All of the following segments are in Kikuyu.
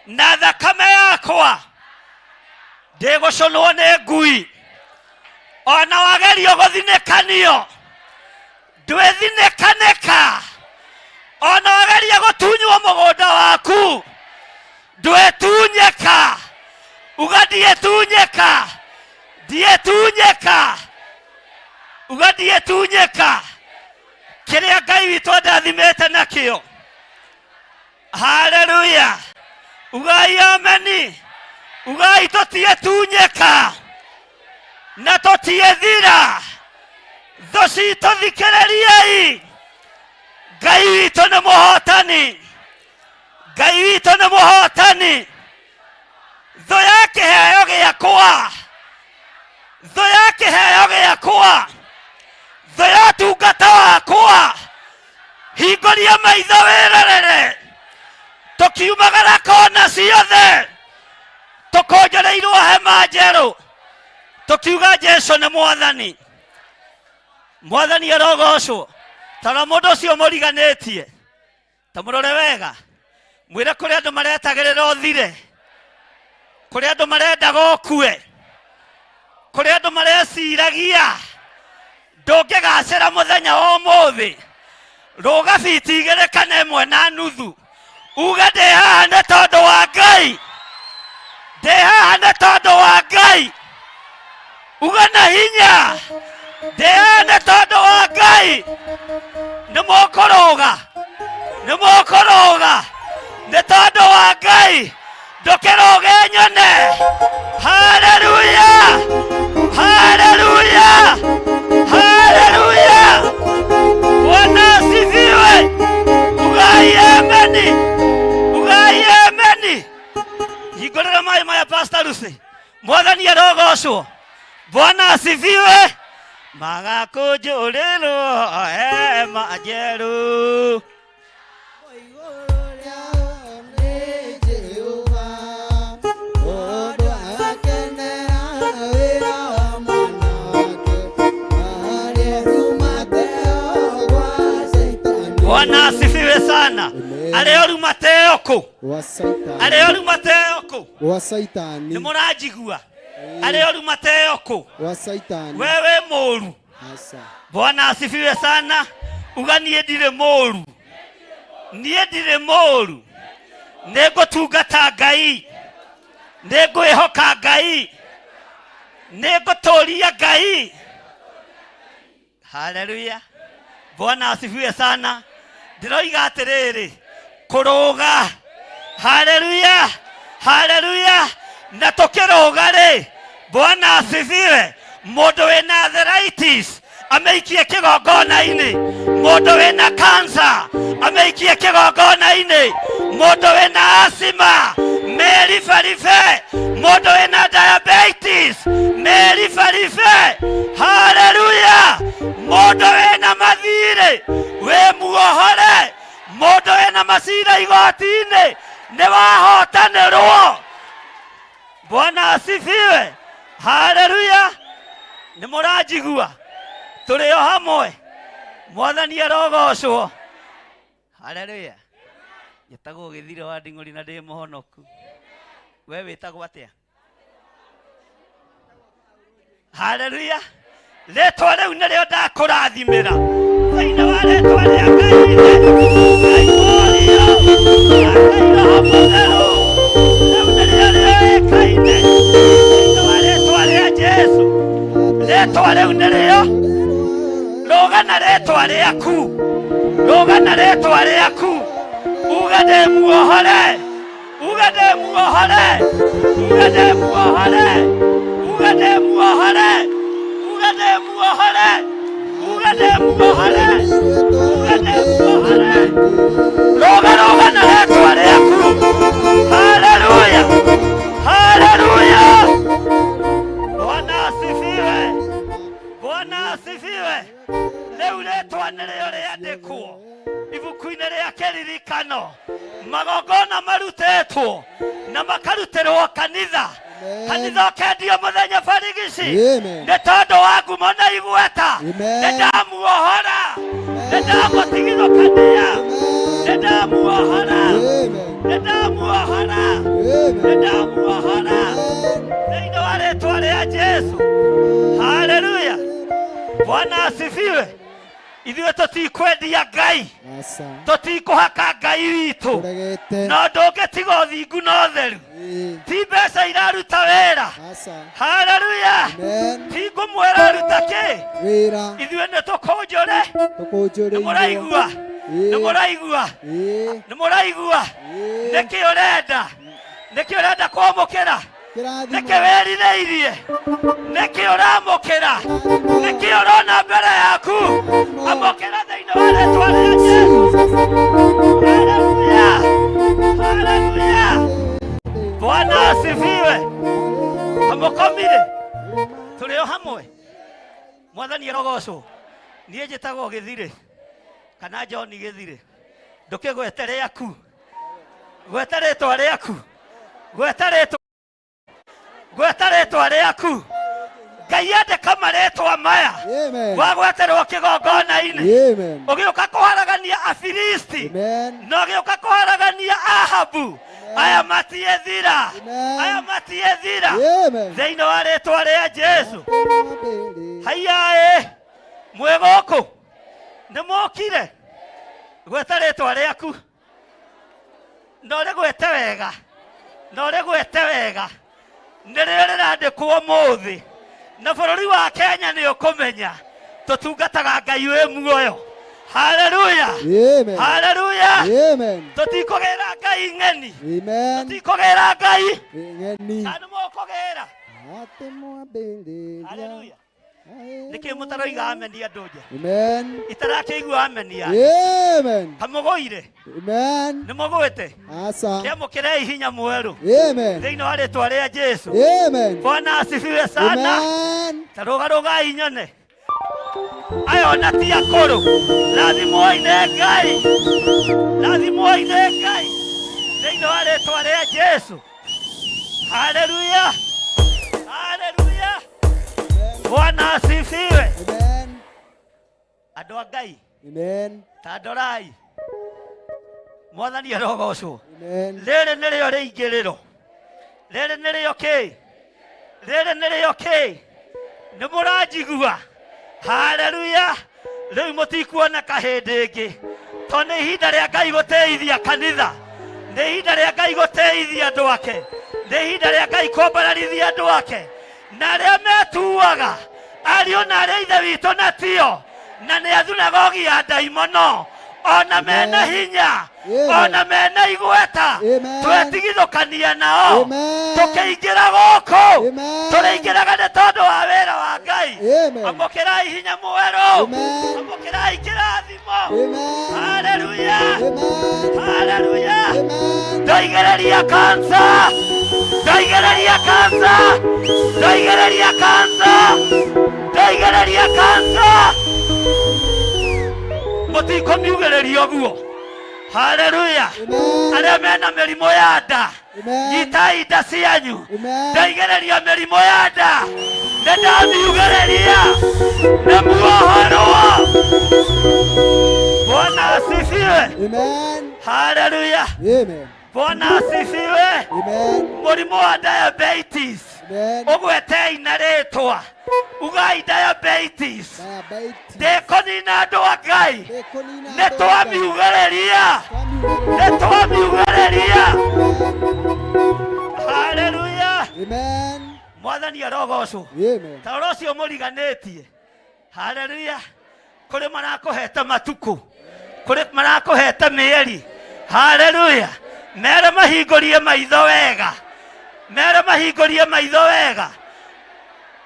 Na thakame yakwa ndĩgũcũnwo nĩ ngui. Ona wagerio gũthinĩkanio ndwĩthinĩkanĩka. Ona wageria gũtunywo mũgũnda waku ndwĩtunyĩka. Uga ndiĩtunyĩka, ndiĩtunyĩka, uga ndiĩtunyĩka. Kĩrĩa Ngai witũ andathimĩte nakĩo. Haleluya! Ugai ameni. Ugai tũtiĩtunyĩka na tũtiĩthira. Thũ citũ thikĩrĩriai, Ngai witũ nĩ mũhotani. Ngai witũ nĩ mũhotani. Thũ ya kĩheo gĩakwa, thũ ya kĩheo gĩakwa, thũ ya ũtungata wakwa, hingũria maitho wĩrorere. Tũkiumagara kona ciothe tũkũnjũrĩirwo hema njerũ, tũkiuga Jesu nĩ Mwathani. Mwathani arogocwo. Tara mũndũ ũcio mũriganĩtie, ta mũrore wega, mwĩre kũrĩ andũ maretagĩrĩra ũthire, kũrĩ andũ marendaga ũkue, kũrĩ andũ mareciragia ndũngĩgacĩra mũthenya wa ũmũthĩ. Rũga biti 2 kana 1.5, uge ndĩ haha nĩ tondũ wa Ngai, ndĩ haha nĩ tondũ wa Ngai. Uga na hinya, ndĩ haha nĩ tondũ wa Ngai. Nĩ mũkũrũga, nĩ mũkũrũga nĩ tondũ wa Ngai. Ndũkĩrũge nyone. Haleluya, haleluya, haleluya! Bwana asifiwe. Ugai ameni, ugai ameni. Hingũrĩra maĩ maya, Pastor Lucy. Mwathani arogocwo. Bwana asifiwe. Magakũnjũrĩrwo hema njerũ. Bwana asifiwe sana. Amen. Arĩa oru mateo kũ? Gwa Saitani. Arĩa oru mateo kũ? Gwa Saitani. Nĩ mũranjigua? Arĩa oru mateo kũ? Gwa Saitani. We wĩ mũru. Aca. Bwana asifiwe sana. Uga niĩ ndirĩ mũru, niĩ ndirĩ mũru. Nĩ ngũtungata Ngai, nĩ ngwĩhoka Ngai, nĩ ngũtũria Ngai. Haleluya, Bwana asifiwe sana. Ndĩroiga atĩrĩrĩ, kũrũga. Haleluya, haleluya! Na tũkĩrũga rĩ, Bwana asifiwe. Mũndũ wĩna arthritis amĩikie kĩgongona-inĩ, mũndũ wĩna cancer amĩikie kĩgongona-inĩ, mũndũ wĩna asthma meribaribe, mũndũ wĩna diabetes meribaribe. Haleluya! Mũndũ wĩna mathirĩ wĩ muohore, mũndũ wĩna macira igoti-inĩ nĩ wahotanĩrwo. Bwana asifiwe. Haleluya! Nĩ mũranjigua? Tũrĩ o hamwe. Mwathani arogocwo. Haleluya! Njĩtagwo Gĩthire wa Nding'ũri na ndĩ mũhonoku. We wĩtagwo atĩa? Haleluya! Rĩtwa rĩu nĩrĩo ndakũrathimĩra thĩinĩ wa rĩtwa rĩa Ngai Ithe, Ngai Mũriũ na Ngai Roho Mũtheru. Rĩu nĩrĩo rĩoĩkaine thĩinĩ wa rĩtwa rĩa Jesu. Rĩtwa rĩu nĩrĩo. Rũga na rĩtwa rĩaku, rũga na rĩtwa rĩaku, uge ndĩ muohore. Uge ndĩ muohore, uge ndĩ muohore, uge ndĩ muohore, uge ndĩ muohore, uge ndĩ muohore, uge ndĩ muohore. Rũga, rũga na rĩtwa rĩaku. Haleluya, haleluya! Bwana asifiwe, Bwana asifiwe. Rĩu rĩtwa nĩrĩo rĩandĩkwo ibuku-inĩ rĩa kĩririkano. Magongona marutĩtwo na makarutĩrwo kanitha. Amen. Kanitha ũkendio mũthenya barigici Amen. nĩ tondũ wa ngumo na igweta. Amen. Nĩ ndamuohora, nĩ ndamũtigithũkania, nĩ ndamuohora. Amen. Nĩ ndamuohora. Nĩ Amen. ndamuohora. Amen. Thĩinĩ wa rĩtwa rĩa Jesu. Haleluya. Bwana asifiwe. Ithuĩ tũtikwendia Ngai, Aca. tũtikũhaka Ngai witũ, Tũregete. no ndũngĩtiga ũthingu na ũtheru. Ĩĩ. Ti mbeca iraruta wĩra. Aca. Haleluya. Amen. Ti ngũmwĩra ruta kĩ, Wĩra. ithuĩ nĩ tũkũnjũre. Nĩ Tũkũnjũrĩirwo. mũraigua? Nĩ Ĩĩ. mũraigua? Ĩĩ. Nĩ mũraigua? Ĩĩ. Nĩkĩ ũrenda? Nĩkĩ ũrenda kwamũkĩra? Kĩrathimo. Nĩkĩ wĩrirĩirie? Nĩkĩ ũramũkĩra? Nĩkĩ ũrona mbere yaku? Amũkĩra thĩinĩ wa rĩtwa rĩa Jesũ. Haleluya! Haleluya! Bwana asifiwe. Amũkomire tũrĩ o hamwe. Mwathani arogocwo. Niĩ njĩtagwo Gĩthirĩ kana John Gĩthirĩ. Ndũkĩgwete rĩaku, gweta rĩtwa rĩaku, gweta rĩtwa, gweta rĩtwa rĩaku. Ngai andĩka marĩtwa maya Amen. wagweterwo kĩgongona-inĩ Amen. ũgĩũka kũharagania Afilisti Amen. na ũgĩũka kũharagania Ahabu. Aya matiethira, Amen. aya matiethira Amen. thĩinĩ wa rĩtwa rĩa Jesu. Mwambĩrĩria. Haiyaĩ mwĩ gũkũ nĩ mũkire gweta rĩtwa rĩaku na ũrĩgwete wega, na ũrĩgwete wega, nĩrĩo rĩrandĩkwo ũmũthĩ na bũrũri wa Kenya nĩ ũkũmenya tũtungataga Ngai wĩ muoyo. Haleluya. Amen. Haleluya. Amen. Tũtikũgĩra Ngai ng'eni, Amen. tũtikũgĩra Ngai Ng'eni. kana mũkũgĩra. Atĩ mwambĩrĩria. Haleluya. Nĩkĩ mũtaroiga ameni andũ nja? Amen. Itarakĩigua ameni ya Amen. kamũgũire. Amen. Nĩ mũgwĩte. Aca. Kĩamũkĩrei hinya mwerũ Amen. thĩinĩ wa rĩtwa rĩa Jesu. Amen. Bwana asifiwe sana. Amen. Ta rũgarũgai nyone aya ona ti akũrũ. Rathimwoi nĩ Ngai, rathimwoi nĩ Ngai thĩinĩ wa rĩtwa rĩa Jesu. Haleluya, haleluya. Bwana asifiwe. Amen. Andũ a Ngai, Amen. ta ndorai, Mwathani arogocwo. Amen. Rĩrĩ nĩrĩo rĩingĩrĩro, rĩrĩ nĩrĩo kĩ, rĩrĩ nĩrĩo kĩ. Nĩ mũranjigua? Haleluya. Rĩu mũtikuona kahĩndĩ ĩngĩ, tondũ nĩ ihinda rĩa Ngai gũteithia kanitha, nĩ ihinda rĩa Ngai gũteithia andũ ake, nĩ ihinda rĩa Ngai kwambararithia andũ ake na arĩa metuaga ariũ na arĩa ithe witũ na tio, na nĩ a thunagogi ya ndaimono, ona mena hinya, Amen. ona mena igweta, Amen. twetigithũkania nao Amen. tũkĩingĩra gũkũ. Amen. Tũrĩingĩraga nĩ tondũ wa wĩra wa Ngai. Amen. Amũkĩrai hinya mwerũ. Amen. Amũkĩrai kĩrathimo. Amen. Haleluya. Amen. Haleluya. Amen. Ndoigĩrĩria kansa, ndoigĩrĩria kansa, ndoigĩrĩria kansa, ndoigĩrĩria kansa. Mũtikũmiugĩrĩria ũguo. Haleluya. Amen. Arĩa mena mĩrimũ ya nda, Amen. nyitai nda cianyu. Amen. Ndoigĩrĩria mĩrimũ ya nda, nĩ ndamiugĩrĩria, nĩ muohorwo. Bwana asifiwe. Amen. Haleluya. Amen. Bwana asifiwe. Amen. Mũrimũ wa diabetes, Amen. ũgwetei na rĩtwa, ugai diabetes. Diabetes. Ndĩkũnina andũ a Ngai. Ndĩkũnina Nĩ andũ a Ngai. twamiugĩrĩria, nĩ Twamiugĩrĩria. twamiugĩrĩria. Haleluya. Amen. Mwathani arogocwo. Amen. Ta ũrĩa ũcio mũriganĩtie. Haleluya. Kũrĩ marakũhete matukũ, kũrĩ marakũhete mĩeri. Haleluya. Mere mahingũrie maitho wega, mere mahingũrie maitho wega,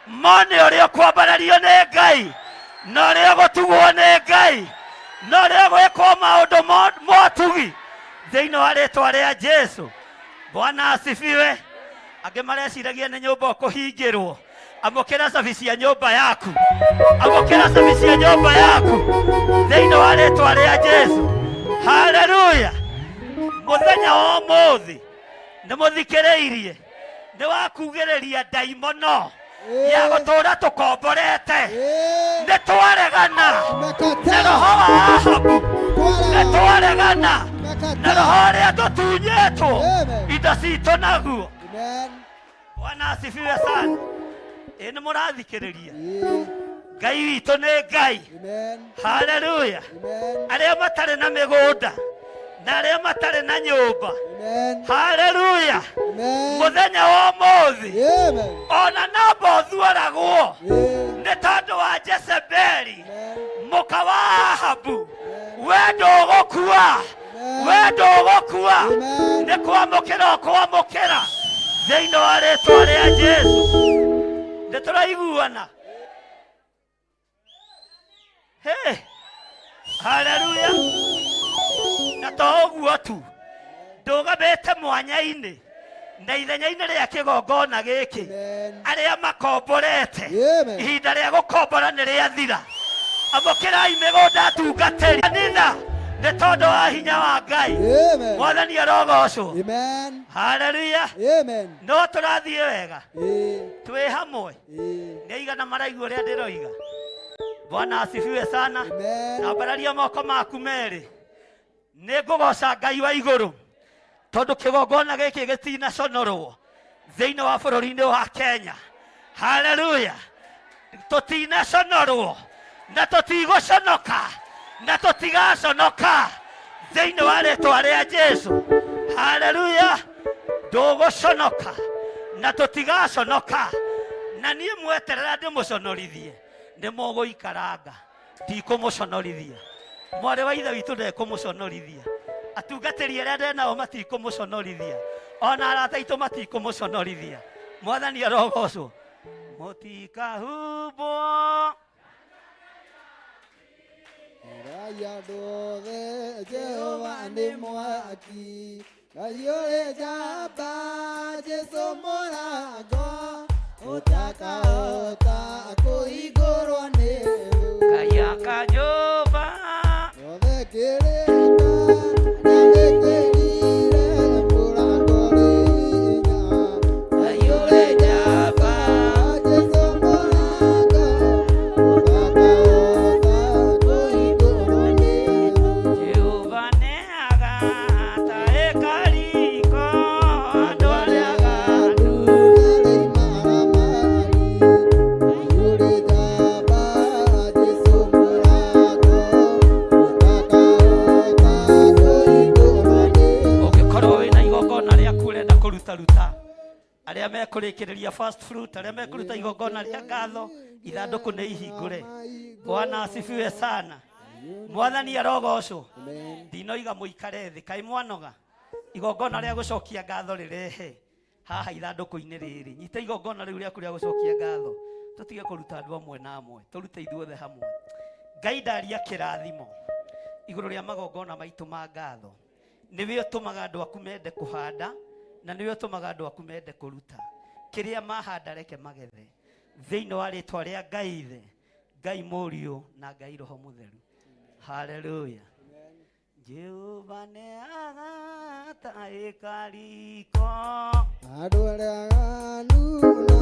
mone ũrĩa ũkwambarario nĩ Ngai na ũrĩa ũgũtugwo nĩ Ngai na ũrĩa ũgwĩkwo maũndũ motugi thĩinĩ wa rĩtwa rĩa Jesu. Bwana asifiwe. Angĩ mareciragia nĩ nyũmba ũkũhingĩrwo. Amũkĩra cabi cia nyũmba yaku, amũkĩra cabi cia nyũmba yaku thĩinĩ wa rĩtwa rĩa Jesu. Haleluya. Mũthenya wa ũmũthĩ nĩ mũthikĩrĩirie, nĩ wakugĩrĩria ndaimono ya gũtũũra tũkomborete. Ĩĩ. Nĩ twaregana nĩ Tumekataa. roho wa Ahabu, nĩ Twara. twaregana. Tumekataa. Na roho Tunakataa. ũrĩa tũtunyĩtwo Amen. indo citũ naguo. Amen. Bwana asifiwe sana. Ĩ nĩ mũrathikĩrĩria? Ĩĩ. Ngai witũ nĩ Ngai. Amen. Haleluya. Amen. Arĩa matarĩ na mĩgũnda na arĩa matarĩ na nyũmba, Amen. haleluya, Amen. mũthenya wa ũmũthĩ Amen. ona Nabothu oragwo Ĩĩ. nĩ tondũ wa Jezebeli Amen. mũka wa Ahabu, we ndũgũkua, we ndũgũkua. Amen. Nĩ kwamũkĩra ũkwamũkĩra thĩinĩ wa rĩtwa rĩa Jesu. Nĩ tũraiguana? Hey, haleluya. Na to ũguo tu, ndũgamĩte mwanya-inĩ na ithenya-inĩ rĩa kĩgongona gĩkĩ, Amen. arĩa makomborete, Amen. ihinda rĩa gũkombora nĩ rĩathira. Amũkĩrai mĩgũnda, atungatĩri kanitha, nĩ tondũ wa hinya wa Ngai. Amen. Mwathani arogocwo. Amen. Haleluya. Amen. No tũrathiĩ wega? Ĩĩ. Twĩ hamwe? Ĩĩ. Nĩ aigana maraigua ũrĩa ndĩroiga? Bwana asifiwe sana. Amen. Tambararia moko maku merĩ. Nĩ ngũgoca Ngai wa igũrũ tondũ kĩgongona gĩkĩ gĩtinaconorwo thĩinĩ wa bũrũri-inĩ wa Kenya. Haleluya. Tũtinaconorwo na tũtigũconoka na tũtigaconoka thĩinĩ wa rĩtwa rĩa Jesu. Haleluya. Ndũgũconoka na tũtigaconoka, na niĩ mweterera ndĩmũconorithie nĩ mũgũikaranga. Ndikũmũconorithia, mwarĩ wa ithe witũ ndekũmũconorithia, atungatĩri arĩa ndĩ nao matikũmũconorithia, ona arata aitũ matikũmũconorithia. Mwathani arogocwo. Mũtikahumbwo. Rai andũ othe Jehova nĩ mwaki, Ngai ũrĩ njamba, Jesu mũrango ũtakahota kũhingũrwo nĩ thũ. Ngai akanyũmba. Yothe kĩrĩka nĩagĩkĩrire mũrango rĩ hinya. Ngai ũrĩ njamba, Jesu mũrango ũtakahota kũhingũrwo nĩ thũ. Jehova nĩaga ta ĩkariko andũ arĩa aganu. Ũngĩkorwo wĩna igongona rĩaku ũrenda kũrutaruta, arĩa mekũrĩkĩrĩria first fruit, arĩa mekũruta igongona rĩa ngatho, ithandũkũ nĩ ihingũre. Bwana asifiwe sana. Mwathani arogocwo. Ndinoiga mũikare thĩ, kaĩ mwanoga? Igongona rĩa gũcokia ngatho rĩrehe haha ithandũkũ-inĩ rĩrĩ. Nyita igongona rĩu rĩaku rĩa gũcokia ngatho, tũtige kũruta andũ amwe na amwe, tũrute ithuothe hamwe. Ngai ndaria kĩrathimo igũrũ rĩa magongona maitũ ma ngatho. Nĩwe ũtũmaga andũ aku mende kũhanda na nĩwe ũtũmaga andũ aku mende kũruta. Kĩrĩa mahanda reke magethe thĩinĩ wa rĩtwa rĩa Ngai Ithe, Ngai Mũriũ na Ngai Roho Mũtheru. Haleluya. Jehova nĩaga ta ĩkariko. Andũ arĩa aganu.